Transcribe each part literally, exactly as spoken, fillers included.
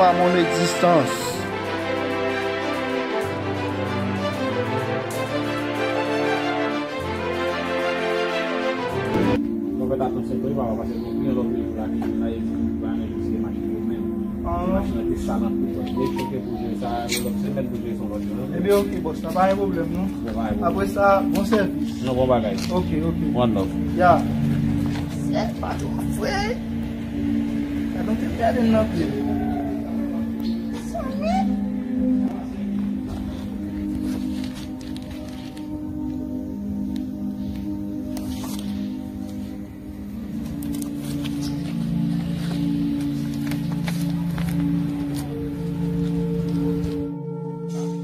À mon existence. Mwen fè atansyon tou, papa, paske gen yon lòt jou la ki vin la, e di, pa gen dosye machin yo menm. Ah. Machin nan te sal anpil, bon, li choke pou jwe sa, yon lòt semèn pou jwe son lòt jou. Ebyen, oke, bòs, la pa gen pwoblèm, non. Yo pa gen pwoblèm. Apre sa, bon sèvis. Non, bon bagay. Oke, oke. One love. Ya. Sèl patwon, frè. Gade yon ti gade nan pye. Zanmi.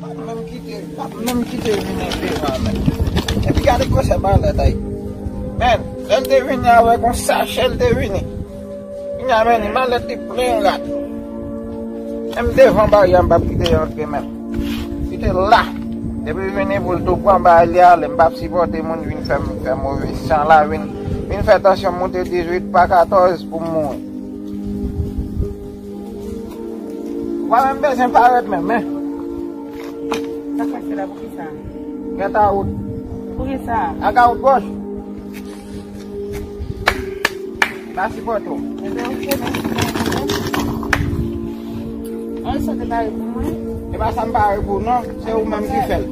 Pa menm kite, pa menm kite vini devan, men. Epi gade gwosè malèt, ay. Men, lè l te vini avèk yon sachè, l te vini. Kounya, men, malèt li plen rat. Menm devan baryè a, m p ap kite yo antre menm. Kite la. Depi vini pou l tou pran bagay li ale, m p ap sipòte moun vin fè m fè move san la, vin, vin fè tansyon m moute dizuit pa katòz pou m mouri. Ou pa menm bezwen parèt menm, men. Sa k pase la, poukisa? Gèt a wout. Poukisa? Aga wout gòch. Pa sipòte w. Ebyen, oke, mèsi. An, sa te pare pou mwen. E pa sa m pare pou w, non. Se ou menm ki fè l.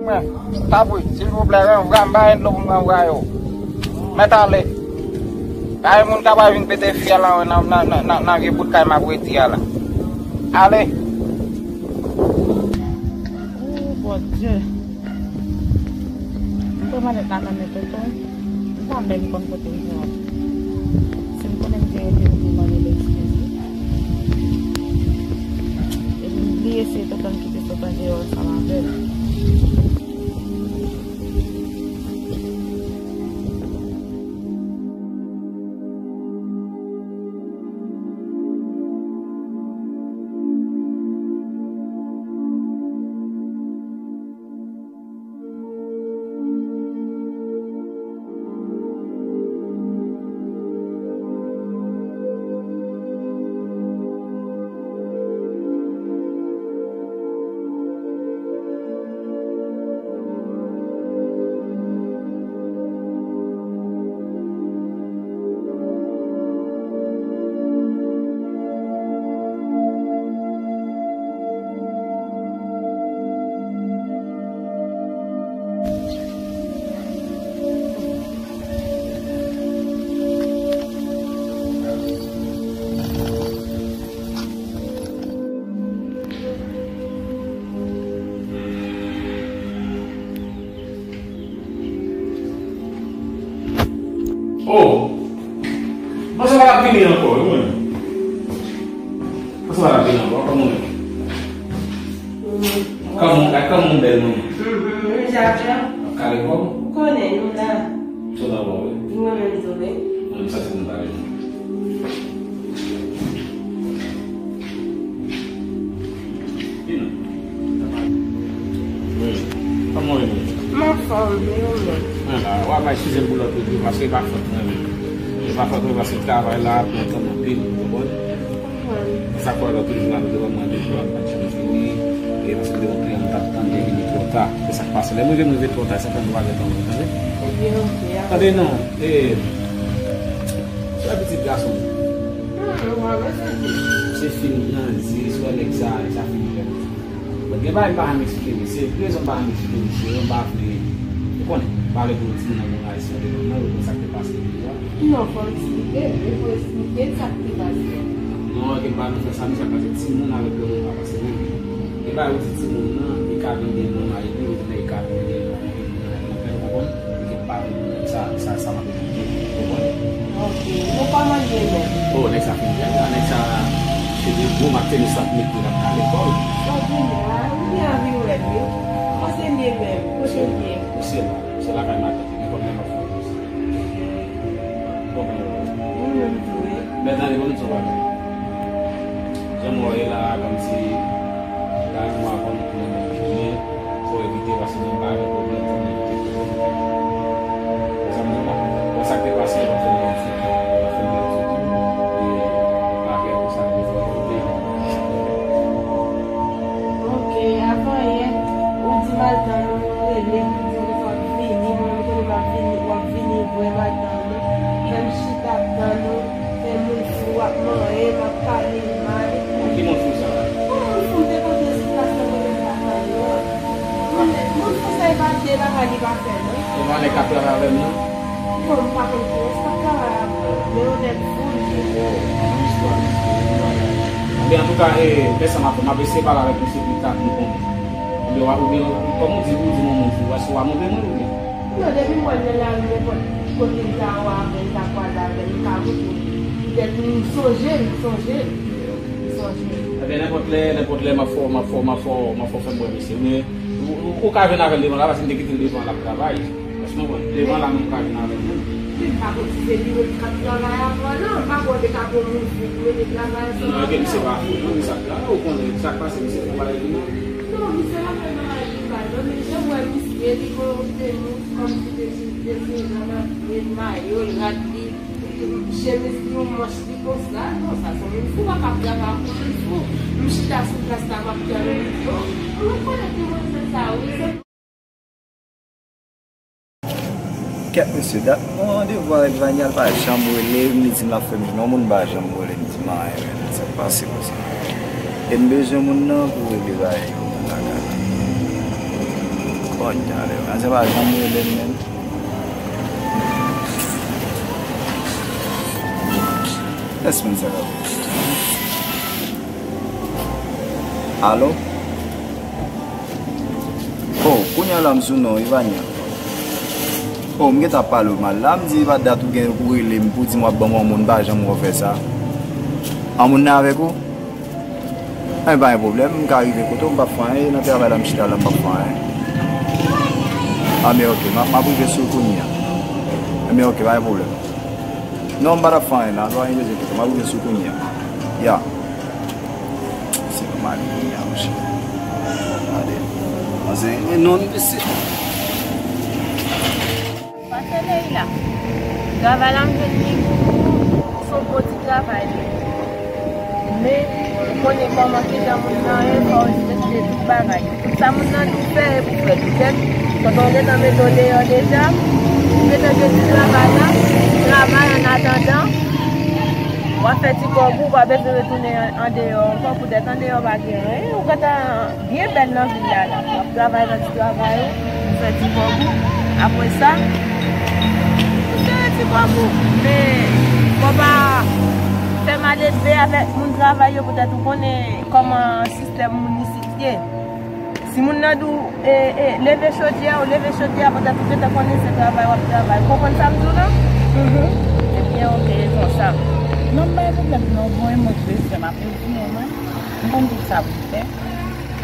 Mwen, Tabri, silvouplè, ranvwa m, pa gen dlo pou m ranvwaye w. Mèt ale. Pa gen moun k ap vin pete fyèl an nan, nan, nan, nan, nan vye bout kay m ap rete a la. Ale. O Bondye. M pran malèt la nan men tonton. M pa menm konn kote m pran. Si m konnen m te rete, m te mande l eskiz, wi. Epi m bliye se tonton ki te sot andeyò ansanm avè l. Oh! Mwen se pa ap vini ankò, wi, mwen. Mwen se pa ap vini ankò, kòman w ye? Kòman, kòman w bèl mwen? Mhm, mwen ja pran. Kale kò? Ou konnen, nou la. Sou la, wi. Mwen menm tou, wi. Mwen, sa se mwen pale, non. Wi. Kòman w ye? M anfòm, e ou menm? Mwen la, w ap eskize m pou lòt jou, paske e pa fòt mwen menm. E pa fòt mwen, paske travay la pran tan m anpil, ou konprann? Konprann. Sa k fè lòt jou la, nou te wè mwen de jou a, m pa t janm vini, e paske m te gen yon kliyan m t ap tann, li vini twò ta. Se sa k pase. Lè m rive, m rive twò ta, e sa fè nou pa gen tan wè, tande? Ebyen, oke, a. Tande non, e, se pitit gason m. Hmm, w ap bezwen di. Se fi m nan di, sou nèg sa, sa fini fè. Bon, gen bagay m pa janm eksplike misye. Pou rezon m pa janm eksplike misye, m pa vle, ou konnen, pale pou timoun nan, pou ayisyen, de moun nan, ou konn sa k te pase deja. Non, fò w eksplike m, wi, fò w eksplike m sa k te pase. Non, ke m pa nan fè sa, misye ap pase timoun avèk granmoun pa pase menm. Gen bagay ou di timoun nan, li ka vin gen non nan epi, ou di men li ka vin gen non nan epi, ou konprann? Li gen pa vin sa, sa, sa m ap eksplike, ou konprann? Ok, nou pa manje menm. Oh, nèg sa fin jèn la, nèg sa se de gwo mak tenis l ap mete l ap kale kò l. Sa w di la, ou gen anvi wè l wi. Kòman se l ye menm? Kote l ye? Misye la, misye lakay matant li, nenpòt lè m ap fè yon konsa. Bon, men, ou menm tou wi. Men tande, ban m di w yon bagay. Jan m wè w ye la, kòmsi la, yon mwa avan nou tounen nan jounen, fò w evite pase nan bagay pwoblèm, fò nou evite pwoblèm. Sa m di w la, wè sa k te pase, w ap fè m yon soti, w ap fè m yon soti, e apre pou sa, fò w evite. Ok, avan yè, ou di m al tann ou, ou rele pou di m w ap vini, mwen menm konnen m ap vini, w ap vini vre, m al tann ou, fè m chita ap tann ou. Se moun fou ap manyen, m ap pale mal. Ki moun fou sa? Bon, moun fou m te konte sou plas nan mwen menm lakay yo. Moun, moun fou sa e pa de bagay li pa fè, non. E pa nèg k ap travay avè m nan? Bon, m pa konn kiyès k ap travay avè w, men yon nèg fou li ye. Oh, yon istwa misye. Ebyen, antouka, e, fè sa m ap fè, m ap eseye pale avèk misye pita pou m konnen. Oubyen, oubyen, kòm ou di, ou di yon moun fou, èske w a montre mwen l oubyen? Non, depi m wè l nan lari, nenpòt kote m ta wè avè l, m ta kwaze avè l, m ka montre l. Poutèt m sonje l, m sonje l. M sonje l. Ebyen, nenpòt lè, nenpòt lè, m ap fè w, m ap fè w, m ap fè w, m ap fè w fè m wè misye. Men, ou, ou, ou ka vin avè l devan la, paske m te kite l devan l ap travay. Èske w konprann? Devan la, nou ka vin avè l menm. Men m pa konn si se li menm k ap travay avè w, non. M pa kwè w te ka pran moun fou pou mete travay ansanm avè w. Non, ebyen, misye pa fou, non, misye ap travay. Ou konnen, sa k pase, misye fè bagay li mal. Non, misye pa fè bagay li mal, non, men jan m wè misye, li gon tenis, kòmsi te sou, te sou jan nan, e mayo l, rad li, chemiz li, yon manch li konsa, non, sa se yon moun fou, pa ka travay ak yon moun fou. M chita sou plas la, m ap tann ou, m rekonèt demoiselle sa, wi, se Kèt mesye, dat mwen randevou avèk Vania, l pa janm rele m, li di m l ap fè m jwenn yon moun, m pa janm rele m, di m anyen, men sa k pase konsa. E m bezwen moun nan pou regle bagay yo nan lakay la. Bon, talè, manzè pa janm rele m menm. Lès moun sa la. Alo? Oh, kounye a la m sou non, Ivania. Oh, m gentan ap pale w mal la, m di pa dat ou gen pou rele m, pou di m w ap ban m yon moun, m pa janm wè w fè sa. An moun nan avèk ou? Anben, pa gen pwoblèm, m ka rive kote w, m p ap fè anyen, nan travay la m chita la, m p ap fè anyen. Anben, ok, m ap, m ap rive sou w kounye a. Anben, ok, pa gen pwoblèm. Non, m pa t ap fè anyen la, pa gen bezwen kite, m ap rive sou w kounye a. Ya. Se nòmal, kounye a, monchè. Gade. Manzè, men non, mesye. Pase Leila. Travay la m jwenn li pou, pou fon bon ti travay li. Men, ou konnen kòman kijan moun nan ye, fò w respekte tout bagay. Tout sa moun nan di w fè, e pou fè. Poutèt, pandan w gentan mete w deyò deja, ou gentan jwenn ti travay la, travay an atandan, w ap fè ti kòb ou, ou pa bezwen retounen an, andeyò ankò, poutèt andeyò pa gen anyen, ou gentan byen bèl nan vil la, la. W ap travay nan ti travay ou, ou fè ti kòb ou. Apre sa, ou fè ti kòb ou. Men, fò pa fè maledve avèk moun travay yo, poutèt ou konnen kòman sistèm moun isit ye. Si moun nan di w, e, e, leve chodyè, ou leve chodyè a, poutèt ou gentan konnen se travay w ap travay. Ou konprann sa m di w lan? Mhm. Ebyen, ok, e konsa. Non, m pa gen pwoblèm, non. Bon, e mwen k bezwen, m ap redi w, mwen. M konn tout sa pou m fè.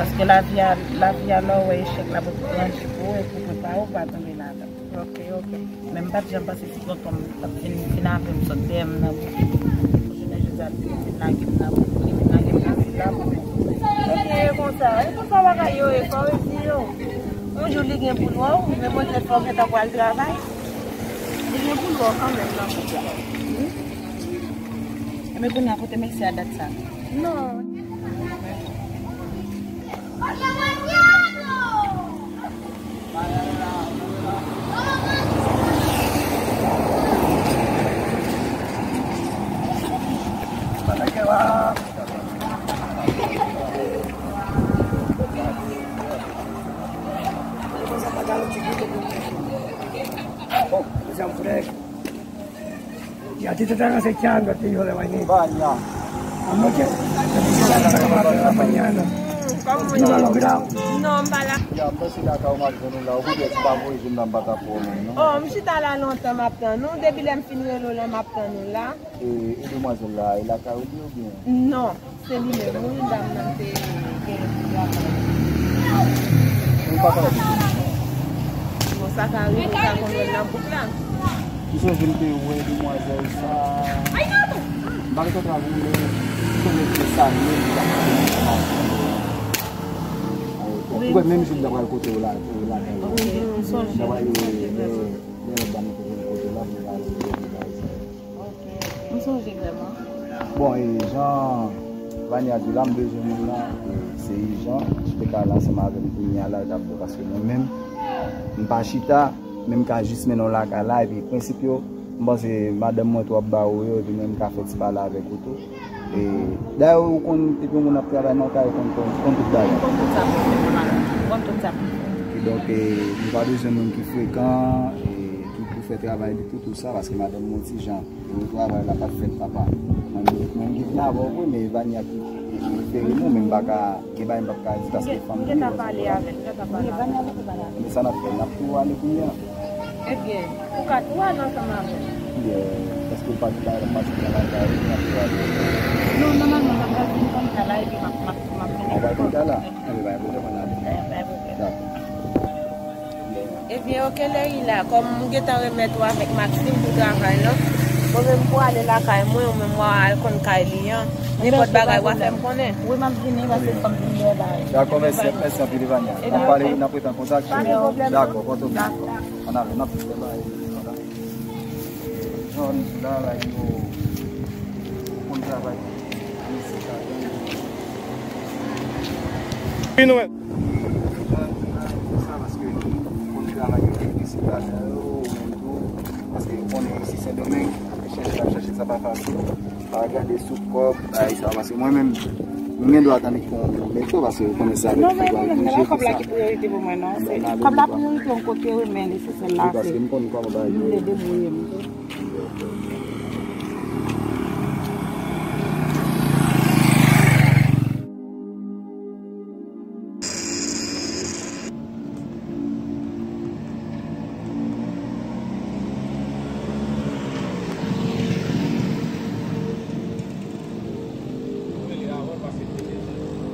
Paske lavi a, lavi a, lè w wè echèk la, pou pran pou ou, e pou prepare w, pa tonbe ladan. Ok, ok. Men m pa t janm panse ti tonton m t ap vin, vin avè m sot dèyè m nan bouke. Jounen jodi a, li vin lage m nan bouke, li vin lage m nan fil la. Ebyen, e konsa, e konsa bagay yo ye, fò w redi yo. Yon jou li gen pou l wè w, men Bondye fè w gentan pral travay. Li gen pou l wè w kanmenm nan bouke. Ebyen, kounye a, kote mesye a dat sa? Non. Ya, ti te tan se chan do ti yo le wani. Vaya. Anoche, la mañana. Kòman w ye? Non, m pa la. Ya, m panse lakay ou m ap jwenn ou la. Ou konnen si w pa voye jwenn m la, m pa t ap wè w menm, non. Oh, m chita la lontan, m ap tann ou. Depi lè m fin rele w la, m ap tann ou la. E, e demwazèl la, e lakay ou li oubyen? Non, se li menm, wi, dam nan te gen pou travay. Ou pa travay depi? Bon, sa ka rive, ou ka konn wè l nan gwoup la. M sonje m te wè demwazèl sa. M pa gen kontra avè l, men m sonje m te salye l, li t ap fè yon fòmasyon. Ou wè, menm jou m ta pral kote w la, kote w la. Ok, m sonje, m sonje vrèman. Lè lòt dam nan te vin kote w la, pou l pale de bagay sa yo. Ok, m sonje vrèman. Bon, e jan Vania di la, m bezwen moun nan, e se ijan, si w te ka al ansanm avè m kounye a la, l t ap bon, paske mwen menm, m pa chita, men m ka jis mennen w lakay la, epi prensip yo, m panse madanm mwen tou ap ba ou yo, epi mwen m ka fè ti pale avèk ou tou. E, dayè, ou konn, depi yon moun ap travay nan kay, ou konn, konn, konn tout bagay. Konn tout sa pou fè, konn tout sa pou fè. Kidonk, e, nou pa bezwen moun ki frekan, e, ki pou fè travay li tou, tou sa, paske madanm mwen ti jan, e, travay la p ap fèt, papa. Mwen, mwen gen avè w vre, men Vania ki, ki prefere nou, men m pa ka, gen bagay m p ap ka di, paske fanm li, gentan pale avè l, gentan pale avè l. Men sa n ap fè, n ap tou ale kounye a. Ebyen, ou ka tou al ansanm avè l. Ebyen, èske w pa t bay, pa t bay, pa t bay, pa t bay? Non, nòmalman, m ap vin konn sa la, epi m ap, m ap, m ap vin. Ou pral konn sa la? Ebyen, pa gen pwoblèm, ann ale. Ebyen, pa gen pwoblèm. Dakò. Ebyen, oke, Leila, kòm m gentan remèt ou avèk Maxime pou travay lan, mwen menm pou ale lakay mwen, ou menm w a al konn kay li an. Nenpòt bagay, w a fè m konnen. Wi, m ap vini, paske fò m vin lè bagay. Dakò, mèsi, mèsi anpil, Evania. N ap pale, n ap rete an kontak. Pa gen pwoblèm. Dakò, pa gen pwoblèm. Dakò. Ann ale, n ap fè bagay. Jan nou di la, la, yo, ou konn travay isit la, jan nou di. Jan nou di la, se konsa, paske ou konn travay isit la, jan yo, ou menm tou, paske ou konnen isit Sendomeng, chèche, ap chèche, sa pa fasil. Pa gade sou kòb, bagay sa, paske mwen menm, mwen gen dwa tande ki yon meto, paske ou konnen sa avèk fi yo, non, men, men, men, men, kòb la ki priyorite pou mwen, non. Se, kòb la priyorite yon kote, wi, men li se sèl la, wi, paske m konn kòman bagay yo. M vle debouye m.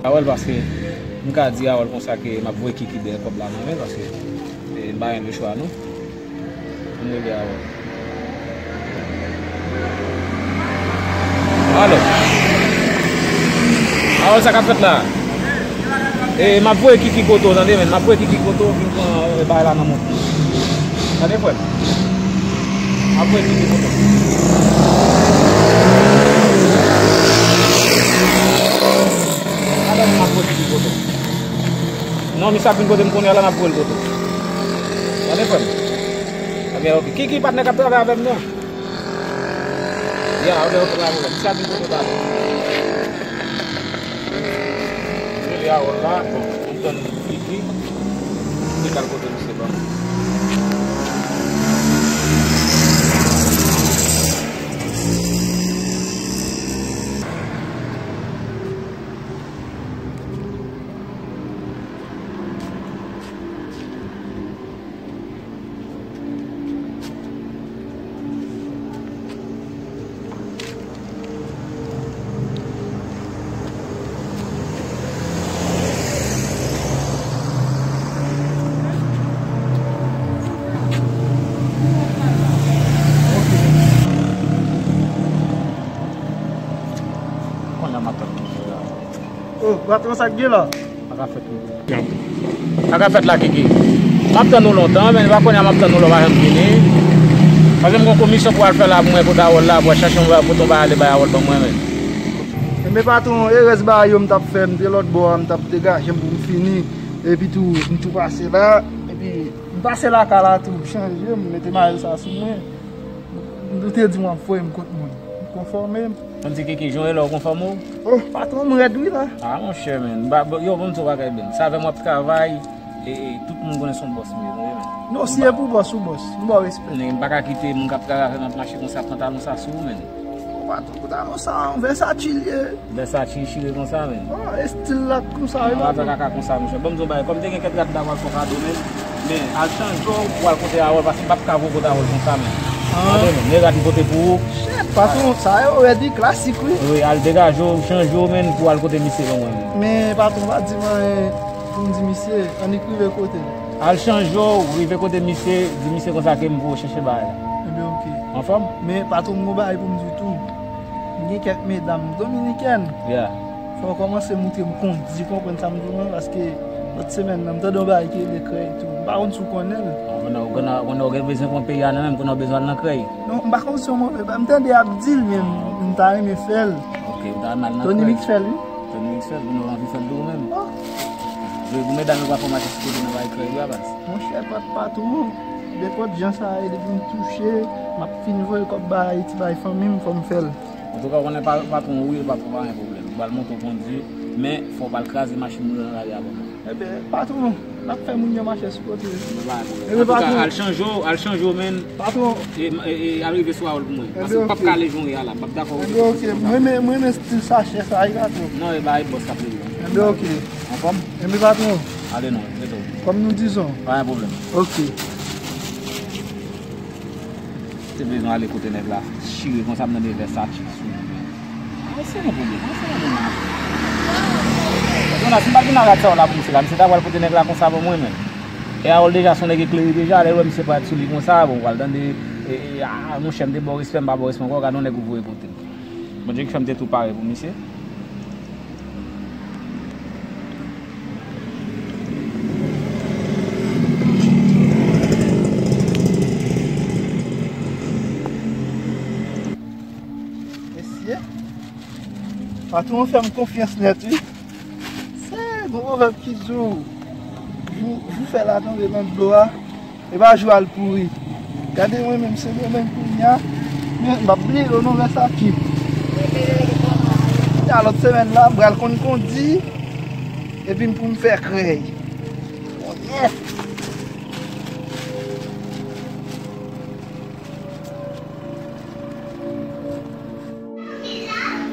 Awèl, paske m ka di Awèl konsa ke m ap voye Kiki dèyè kòb la nan men, paske, e, m pa gen lechwa, non. Ann rele Awèl. Alo. Awèl, sa k ap fèt la? E, m ap voye Kiki kote w, tande, men. M ap voye Kiki kote w, vin pran, e, bagay la nan men w. Tande, frè m? M ap voye Kiki kote w. Tande, men, m ap voye Kiki kote w. Non, misye ap vin kote m kounye a la, m ap voye l kote w. Tande, frè m? Ebyen, oke. Kiki, patnè k ap travay avè m nan. Ya, oke, oke, pa gen pwoblèm. Misye ap vin kote w talè. Rele Awèl la, bon, m tann Kiki. Kiki al kote misye, ban. Kounye a m ap tann misye la. Oh, patwon, sa k gen la? Sa ka fèt, Kiki. Sa ka fèt la, Kiki. M ap tann ou lontan, men pa kounye a m ap tann ou la, w pa janm vini. Paske m gen yon komisyon pou al fè la pou mwen, kote Awèl la, pou al chache yon bagay, pote yon bagay ale bay Awèl ban mwen, men. Men patwon, erèz bagay yo m t ap fè, m te lòt bò a, m t ap degaje m pou m fini. Epi tou, m tou pase la, epi m pase lakay la tou, m chanje, m mete mayo sa sou mwen. M te di w ap voye m kot moun. M konfòme m. Konn di Kiki, jan w ye la, w konfòme w? Oh, patwon, m rèd wi la. Ah, monchè, men. Yo, ban m di w bagay, Ben. Sa avè m w ap travay, e, e, tout moun konnen se yon bòs m ye, tande, men. Non, si e pou bòs, ou bòs. M ba w respè. Men m pa ka kite moun k ap travay avè m ap mache konsa, pantalon sa sou ou, men. Patwon, pantalon sa, yon Versace li ye. Versace chire konsa, men. Ah, estil la konsa, wi, patwon. Kaka konsa, monchè. Bon, m di w bagay, kòm te gen kèk rad la, w al fè kado, men, men al chanje w pou w al kote Harold, paske m p ap ka voye w kote Harold konsa, men. Ah. Tande, men, men rad m pote pou ou. Shit, patwon, sa yo rèd, wi, klasik, wi. Wi, al degaje w, chanje w, men, pou w al kote misye, ban mwen, men. Men, patwon, pa di m anyen pou m di misye, annik rive kote l. Al chanje w, rive kote misye, di misye konsa ke m voye w chèche bagay la. Ebyen, oke. Anfòm? Men, patwon, m gon bagay pou m di w tou. M gen kèk medam dominikèn. Yeah. Fò w kòmanse montre m kondi, konprann sa m di w lan, paske lòt semèn nan, m tande yon bagay ki rele krèy tou. M pa konn si w konnen l. Ah, konnen w, konnen w, konnen w gen bezwen pran peyi a nan men, konnen w bezwen al nan krèy. Non, m pa konn si yon move bagay. M tande y ap di l, men m, m ta renmen fè l. Ok, ou ta renmen al nan krèy. Tony Mix fè l, wi. Tony Mix fè l, konnen w anvi fè l tou ou menm. Bon. Vre, pou medam yo pa fè w mache sou kote nan bagay krèy yo a baz. Monchè, pa, patwon, nenpòt jan sa ye, depi m touche, m ap fin voye kòb ba Ayiti, bay fanmi m, fò m fè l. Antouka, ou konnen pa, patwon ou ye, patwon pa gen pwoblèm. Ou pral monte w kondi, men fò w pral kraze machin moun yo nan lari a pou mwen. Ebyen, patwon, n ap fè moun yo mache sou kote. Ebyen, patwon. Al chanje w, al chanje w, men. Patwon. E, e, e, al rive sou Harold pou mwen. Paske w p ap ka ale jan w ye a la, m p ap dakò. Ebyen, oke. Mwen renmen, mwen renmen estil sachè sa, wi, patwon. Non, e bagay bòs k ap regle. Ebyen, oke. Anfòm? Ebyen, patwon. Ale non, se tou. Kòm nou dizon. Pa gen pwoblèm. Oke. Te bezwen ale kote nèg la chire konsa, m tande Versace sou li. Mwen se yon pwoblèm, mwen se yon moun afe. Patwon, si m pa t vin ak rad sa yo la pou misye la, misye ta pral kote nèg la konsa ban mwen menm. E Harold deja se yon nèg eklere deja, lè l wè misye parèt sou li konsa, bon, pral tande, e, e, a, monchè, m te ba w respè, m pa ba w respè ankò, gade yon nèg ou voye kote m. Bondye ki fè m te tou pare pou misye. Mesye, patwon an fè m konfyans nèt, wi. Se gon pwovèb ki di w, jou, jou fè la tonbe nan dlo a, e pa jou a l pouri. Gade mwen menm, se demen kounye a, men m ap bliye yo non lè sa ki. Kounye a lòt semèn la, m pral konn kondi, epi m pou m fè krèy. Konyèt!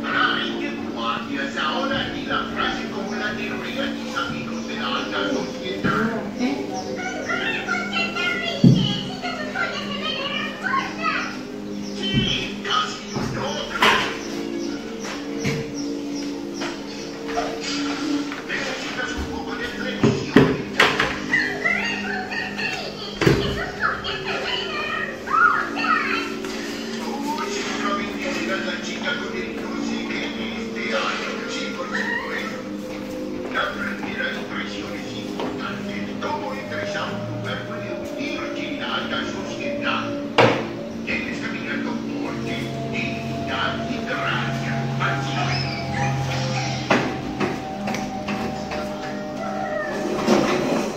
Raíz de Cuba, y esa hora y la frase como la teoría de mis amigos de la alta sociedad. Sí, casi un otro. Necesitas un poco de flexión. La primera impresión es importante. ¿Cómo entres a un lugar puede hundir en la alta sociedad? Tienes caminando por ti, dignidad y gracia. Así.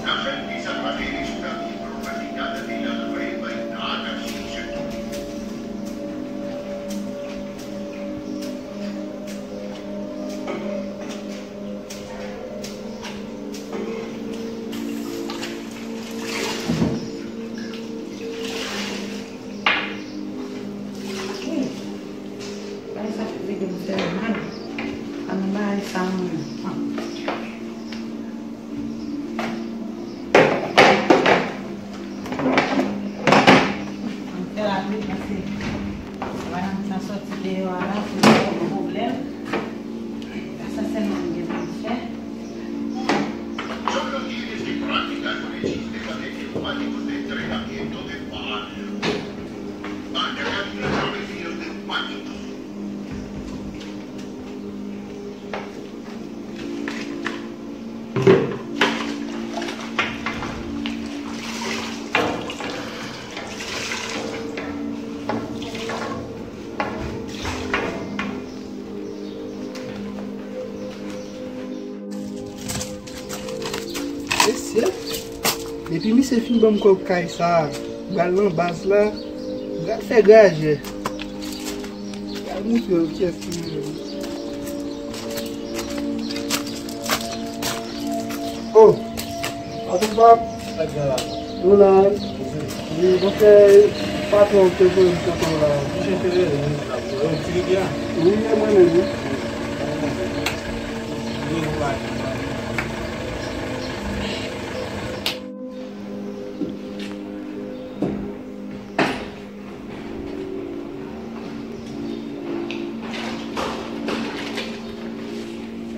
La gente salvaje es una miembro refinada de la nueva edad, así se toma. Bagay sa pou vide m fè mal. Ann bagay sa mwen. Ann fè l ale pase. Bagay sa soti deyò a la, se yon pwoblèm. Sa sèlman m gen pou m fè. Solo tienes que practicar con el sistema de neumáticos de entrenamiento de barrio. Anda camino a través de los neumáticos. Mesye, depi misye fin ban m kòb kay sa a, m pral nan baz la, m pral fè grajè. M pral montre yo kiyès ki mwen menm. Oh! Patwon pap. Ou la? Wi, bon fè. Patwon te voye m kote w la. Misye te rele m la pou yo ti rivyè. Wi, e mwen menm, wi.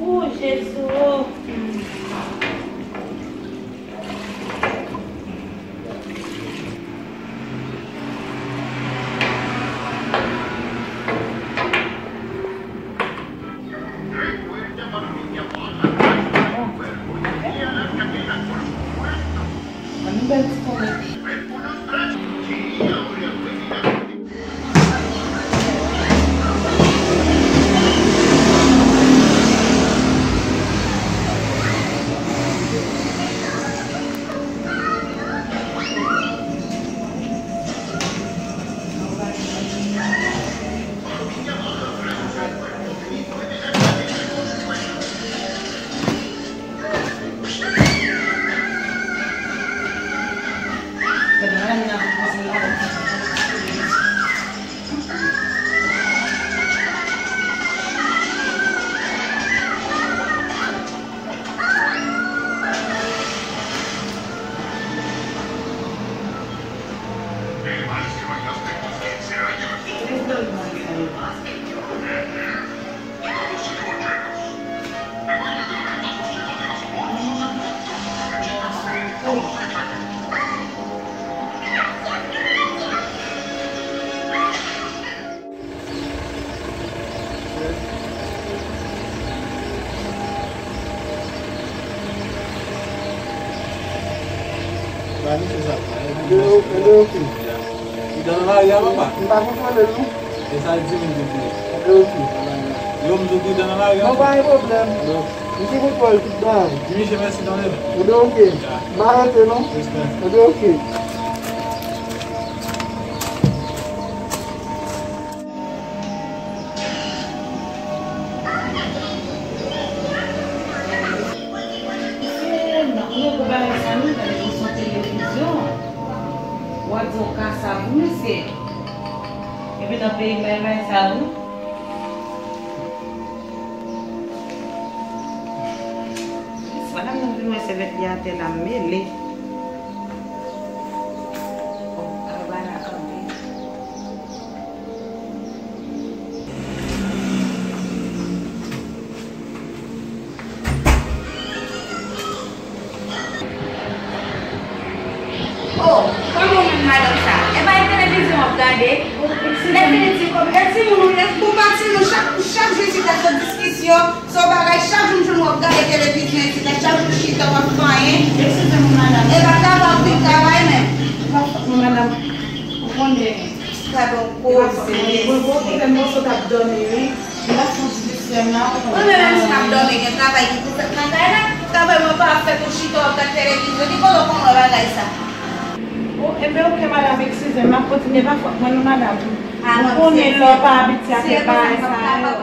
O Jezi o. Ann bèl ti konnen. Ba misye sa. Ede yo, ede yo, fi. Li nan lari a, papa? M pa kontwole l, non. E sa l di m, m di l. Ede yo, fi. Yo, m di w li nan lari a. Non, pa gen pwoblèm. Misye kontwole tout bagay. Di misye mèsi, tande. Ede yo, fi. M pa rete, non. Respè. Ede yo, fi. Ou gwo bagay sa non, gade pou son televizyon. W ap di yon kasa pou misye. Epi nan peyi bay bay sa non. Madanm nan vin wè sèvyèt li atè la, m mele. Bon, travay la kanpe. Oh, kòman w menm madanm sa? E pa yon televizyon w ap gade? Lè fini ti kòb, e timoun ou ye? Bon, pa timoun, chak, chak jou isit la se diskisyon, se yon bagay, chak jou m jwenn w ap gade televizyon isit la, chak jou w chita w ap vanyen. Eskize m wi madanm. E pa travay w vin travay menm. E pa fòt mwen madanm, ou konnen. Sa bon koze, mesye. Bon, bon, bon, bon, sot ap dòmi, wi. M pa santi di sè m la. Mwen menm, menm si m ap dòmi, gen travay ki pou fèt nan kay la. Travay mwen pa ap fèt, ou chita, w ap gad televizyon. Ki kote w konn wè bagay sa? O, enben, oke, madanm, eskize m, m ap kontinye, pa fòt mwen, non, madanm. Ou konnen lè w pa abitye ak bagay sa yo.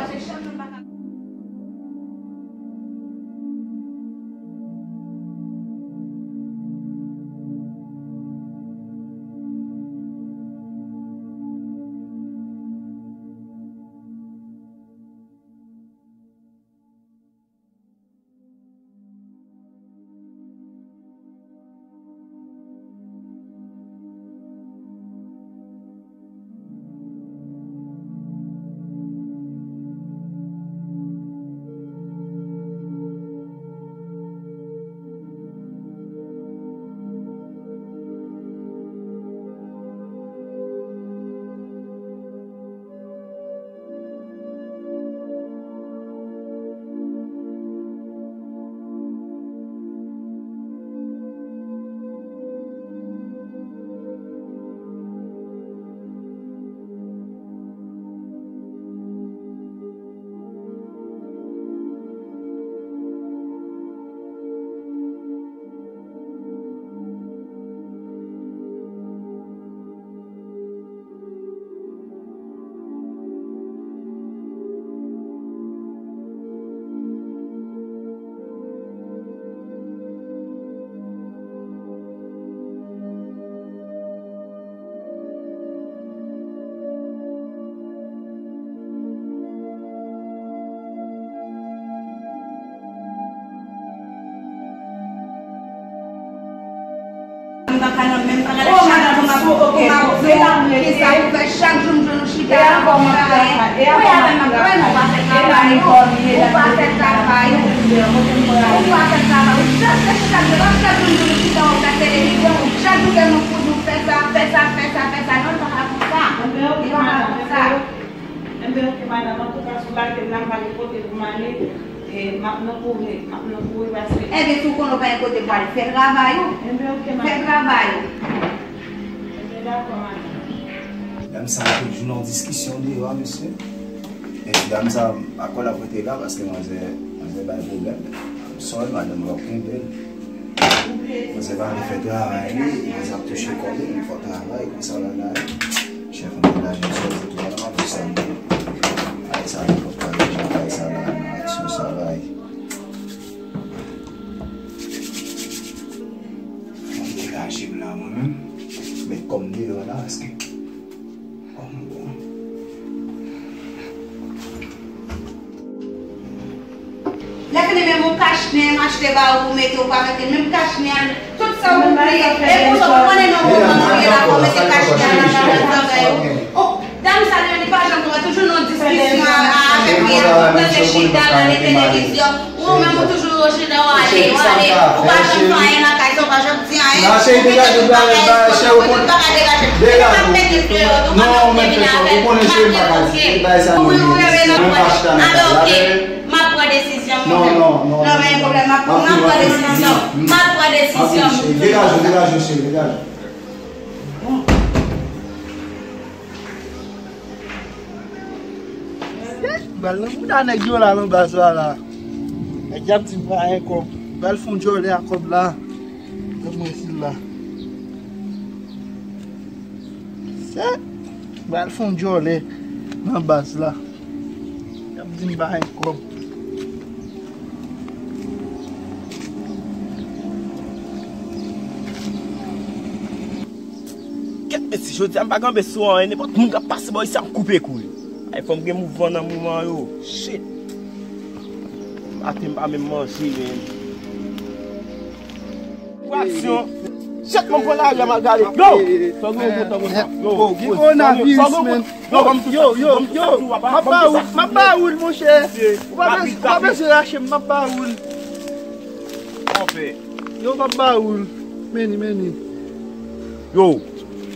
Menm pa gade chak jou m ap, m ap di w kisa pou fè, chak jou m jwenn ou chita la w ap travay. Wi, avè m ap travay, men ou pa fè travay ou, ou pa fè travay ou. Ou pa fè travay ou. Chak, chak, chak jou m jwenn ou chita w ap gade televizyon, chak jou m fè nou fè sa, fè sa, fè sa, fè sa. Non, li pa ka konsa. Li pa ka konsa. Enben, oke, madanm. Antouka, si w lage m la, m pa gen kote pou m ale. E, m ap nan kouri, m ap nan kouri, paske Enben, si w konnen w pa gen kote pou w ale, fè travay ou. Enben, oke, madanm. Fè travay ou. Enben, dakò, madanm. Dam sa toujou nan diskisyon deyò a, mesye. Epi dam sa, m pa kwè l ap rete la, paske manzè, manzè bay pwoblèm. I'm sorry, madanm, w ap kenbe l. Manzè pa vle fè travay li, manzè ap touche kò li, li fò travay, konsa l al la. Chèf, ann degaje m sòti tou a la, m ap di sa m ye. Ay, sa, li fò travay, jan bagay sa la, nan aksyon sa la. Ann degaje m la, mwen menm. Met kò m deyò la, paske Lè fini, menm yon kachnen, m achte ba ou pou mete, ou pa mete, menm kachnen an, tout sa ou bliye. E pou sa, ou konnen nan moman nou ye la pou mete kachnen an nan lajan travay ou. Oh, dam sa li, li pa janm, toujou nan diskisyon a, a, avèk li a, tande chita, gade televizyon. Ou menm ou toujou chita, w ale, w ale, ou pa janm fè anyen nan kay sa, ou pa janm di anyen. Ou mete tout bagay, ou pa ka degaje. Depi m ap mete deyò, ou pa janm vini avè l. Ou pa gen kote. Wi, wi, wi, wi, wi. Alò, oke. M ap pran desizyon m, mwen menm. Non, non, non, non. Non, pa gen pwoblèm, m ap, m ap pran desizyon. M ap pran desizyon m. Degaje w, degaje w, cheri, degaje w. M pral nan bouda nèg yo la nan baz la la. Nèg y ap di m pa gen kòb. M pral fè yon djòlè a kòb la. Gad mwen si l la. Sè, m pral fè yon djòlè nan baz la. Y ap di m pa gen kòb. Kèt mesye, jodi a m pa kanpe sou anyen, nenpòt moun k ap pase bò isi a m koupe kou li. Ay, fò m gen mouvman nan moman yo. Shit. Maten m pa menm manje, men. Pou aksyon. Chèf mwen pran lari a m al gade. Yo! Sa gen yon kontan konsa. Yo, gen kowonaviris, men. Yo, yo, yo, yo. M ap ba ou l, m ap ba ou l, monchè. Ou pa bezwen, ou pa bezwen rache m, m ap ba ou l. Yo, m ap ba ou l. Meni, meni. Yo,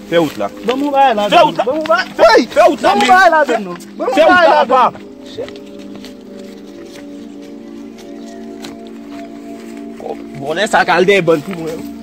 fè wout la. Ban m yon bagay la. Fè wout la. Ban m yon bagay. Fè wout la. Ban m yon bagay la, non. Ban m yon bagay la, non. Bon, lè sa k al dèyè bann pou mwen.